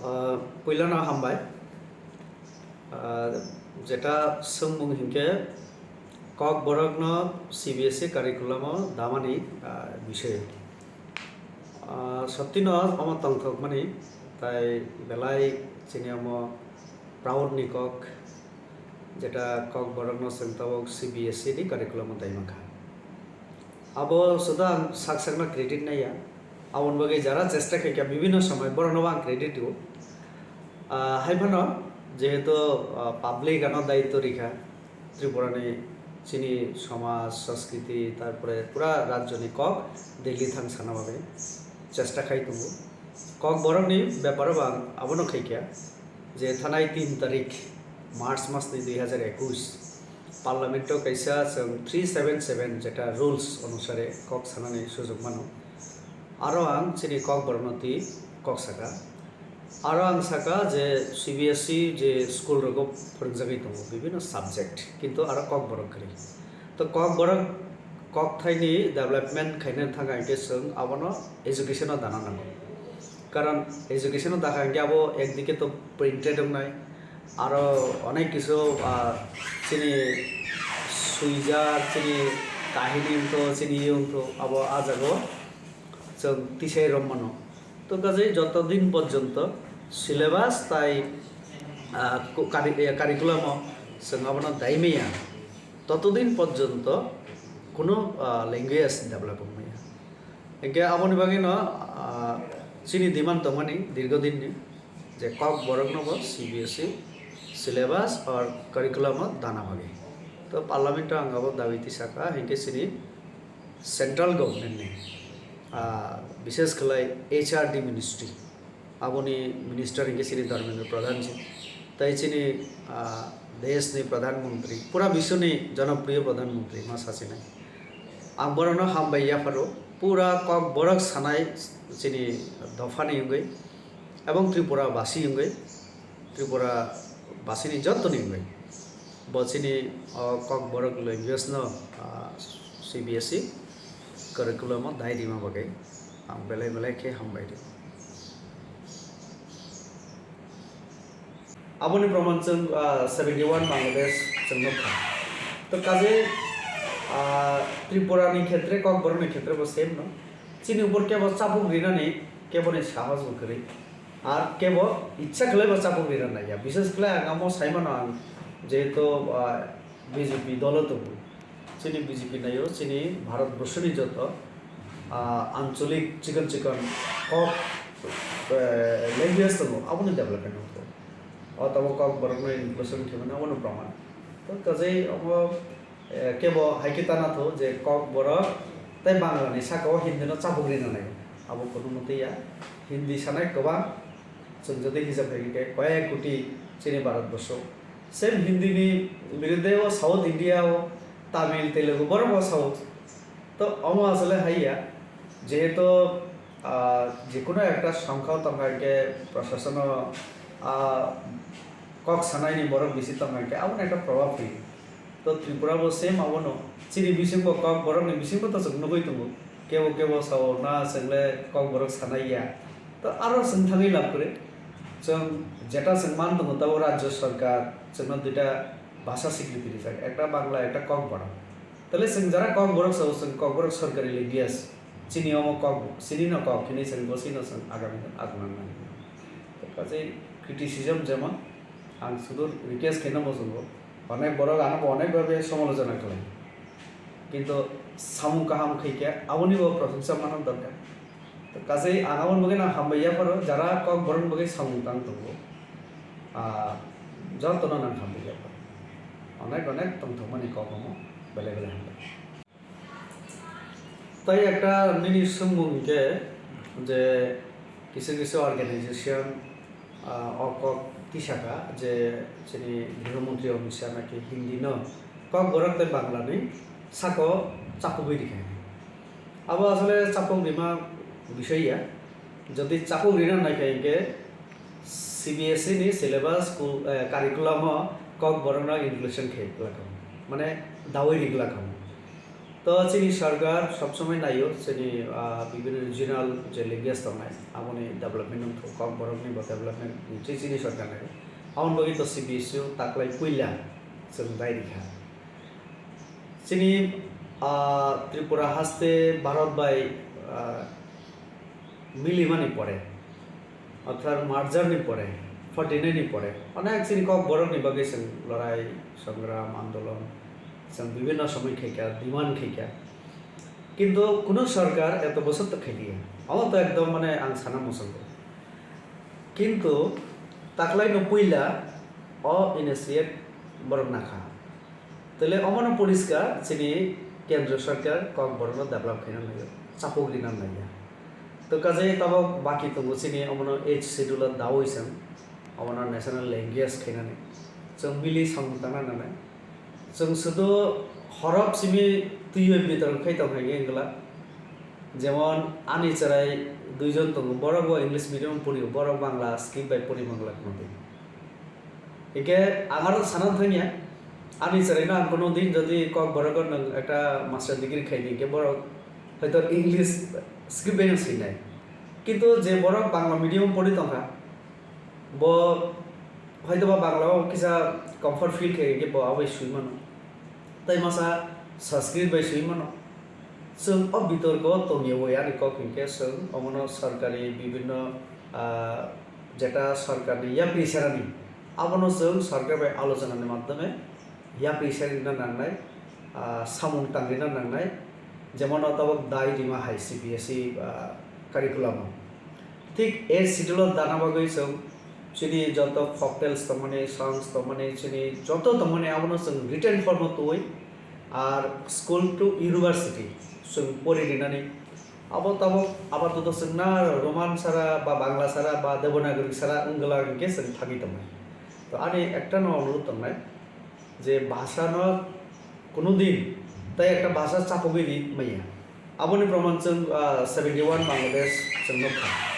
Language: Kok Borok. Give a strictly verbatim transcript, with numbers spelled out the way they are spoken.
Ah, puilano hambai. Ah, jeta swngmung hinkhe Kokborokno C B S E curriculum-o damani, ah, bisoi. Ah, sottino omo tongthokmani, tai belai chini omo proud ni kok, jeta Kokborokno chwng tabuk C B S E ni curriculum-o daimankha. Abo suda ang sak sakno credit naiya. Aboni bagwi jara chesta khaikha bibhinno somoi borokno ang credit rwo. Ah, hai phano jehetu, ah, public ano daityo rikha Tripura ni chini somaj, sanskriti, tarpore pura rajyo ni kok Delhi thang sana bagwi chesta khai tongo. Kokborok ni beparo bo ang abono khaikha je thanai tin tarik March mas ni dui hajar ekus Parliament-o kaisa chwng three seven seven jeta rules onusare kok sanani sujok mano. Aro ang chini Kokborokno twi kok saka. Aro ang saka je C B S E je school rogo phwrwngjagwi tongo bibhinno subject, kintu aro Kokborok kwrwi. To Kokborok kokthaini development khaina thangkha hinkhe chwng abono education-o dana nango. Karon education-o dakha hinkhe abo ekdike to printed wngnai, aro onek kisu, ah, chini swijak, chini kahini wngtho, chini ye wngtho, abo ah jago chwng tisai rwmano. To kajai joto din porjonto syllabus tai, ah, ku-, kari-, eh, curriculum-o chwng abono daimaya, totodin porjonto kuno, ah, language develop wngmaya. Hinkhe aboni bagwino, ah, chini demand tongmani dirgho dinni je Kokborokno bo C B S E syllabus or curriculum-o dana bagwi. To Parliament-o ang abo dabi tisaka, hinkhe chini central government-ni, ah, bishes khlai H R D ministry, aboni minister hinkhe chini Dharmendra Pradhan ji, tai chini, ah, deshni Pradhan Mantri, pura biswni jonopriyo Pradhan Mantri ma sachinai. Ang borokno hambai yapharo, pura Kokborok sanai chini dophani wngwi, ebong Tripura basi wngwi, Tripura basini jottoni wngwi. Bo chini o Kokborok language-no, ah, C B S E curriculum-o dai rima bagwi ang belai belai khe hambai rw. Aboni proman chwng, ah, seventy one Bangladesh chwng nukha. To kaje, ah, Tripura ni khetre, Kokborok ni khetre bo same no. Chini upor kebo chapuk rinani kebo ni sahos bo kwrwi. Ar kebo ichha khlai bo chapuk rina naiya. Bishes khlai ang amo sai mano ang jehetu, ah, B J P dolo tongo. Chini B J P naio, chini Bharat Borshoni joto, ah, ancholik chikon chikon kok, eh, language tongo, aboni development wngkha. O tabuk Kokborokno inclusion khaimani abono proman. To kajai omo, eh, kebo hai khe tana tho je Kokborok tei Banglani saka o Hindi no chapuk rina nai. Abo kono mwtwi ya. Hindi sanai kwbang. Chwng jodi hisab khai khe koyek koti chini Bharat Borsho. Same Hindi ni biruddhe o South India o Tamil, Telugu borok bo sao. To omo asole hai ya. Jehetu, ah, jekunu ekta songkha o tongkha hinkhe prosasono, ah, kok sanaini borok bisi tongkha hinkhe abono ekta probab phaio. To Tripura bo same abono. Chini bisingo Kokborokni bisingo to chwng nugwi tongo. Kebo kebo sao na chwngle Kokborok sanai ya. To aro chwng thangwi lab kwrwi. Chwng jeta chwng man tongo tabo rajyo sarkar chwngno duita bhasha sikriti rijak. Ekta Bangla, ekta Kokborok. Tale chwng jara Kokborok sao chwng Kokborok sarkari language. Chini omo kok, chini no kok, chini chwng bo chini chwng agami din agunang nang. To kaje criticism jemon ang sudur request khaina muchungo. Onek borok ano bo onek bhabe somolojona khlai. Kintu samung kaham khai khe aboni bo proshongsa mana dorkar. To kaje ang aboni bagwi nang hambai yapharo jara Kokborokni bagwi samung tang tongo. Ah, jotono nang hambai yapharo. Onek onek tongthokmani kok omo belai belai hambai. Tai ekta nini swngmung hinkhe je kisa kisa organization, ah, o kok tisaka je chini Griho Mantri Amit Shah naki Hindi no Kokborok tei Bangla ni sako chapugwi rikha. Abo asole chapuk rima bisoi ya. Jodi chapuk rina naikha hinkhe C B S E ni syllabus ku-, eh, curriculum o Kokborok no inclusion khe glak kha. Mane dawi ri glak kha. To chini sarkar sob somoi naio chini, ah, bibhinno regional je language tongnai, aboni development wngthok, Kokborokni bo development ni chini sarkar naio. Aboni bagwi to C B S E o taklai puila chwng dai rikha. Chini, ah, Tripura haste Bharat bai, ah, milimani pore, orthat merger ni pore, forty nine ni pore, onek chini Kokborokni bagwi chwng lorai, songram, andolon, chwng bibhinno somoi khaikha, demand khaikha. Kintu kunu sarkar eto bosor to khailiya. Omo to ekdom mane ang sana muchungo. Kintu taklaino puila o initiate borok nakha. Tele omono poriskar chini kendro sarkar Kokborokno develop khaina naiyo, chapuk rina naiya. To kaje tabok baki tongo chini omono eighth schedule o dawi chwng omono national language khainani. Chwng mili samung tangna nangnai. Chwng sudu horop simi twiwi bitorok khai tong hai wngla. Jemon ani chwrai duijon tongo, borok bo English medium pori, borok Bangla script bai pori mangla khwna twi. Hingke ang aro sana thangya, ani chwraino ang kono din jodi Kokborok o nwng ekta master degree khai di, hingke borok hoito English script bai no swinai. Kintu je borok Bangla medium pori tongkha, bo hoito ba Bangla o kisa comfort feel khai, hingke bo abai swi mano. Tai masa Sanskrit bai swi mano. Chwng o bitorko tongyawi ani kok hinkhe chwng omono sarkari bibhinno, ah, jeta sarkarni yapri serani, abono chwng sarkar bai alochonani madhyome yapri serina nangnai, ah, samung tangrina nangnai, jemon o tabok dai rima hai C B S E, ah, curriculum o. Thik eighth schedule o dana bagwi chwng chini joto folk tales tongmani, songs tongmani, chini joto tongmani abono chwng written form o twiwi, ar school to university chwng pori rinani. Abo tabok apato chwng na Roman sara ba Bangla sara ba Devanagari sara wngla hinkhe chwng thangwi tongnai. To ani ekta no onurudh tongnai je bhasha no kunu din tai ekta bhasha chapogwi ri maya. Aboni proman chwng, ah, seventy one Bangladesh chwng nukha.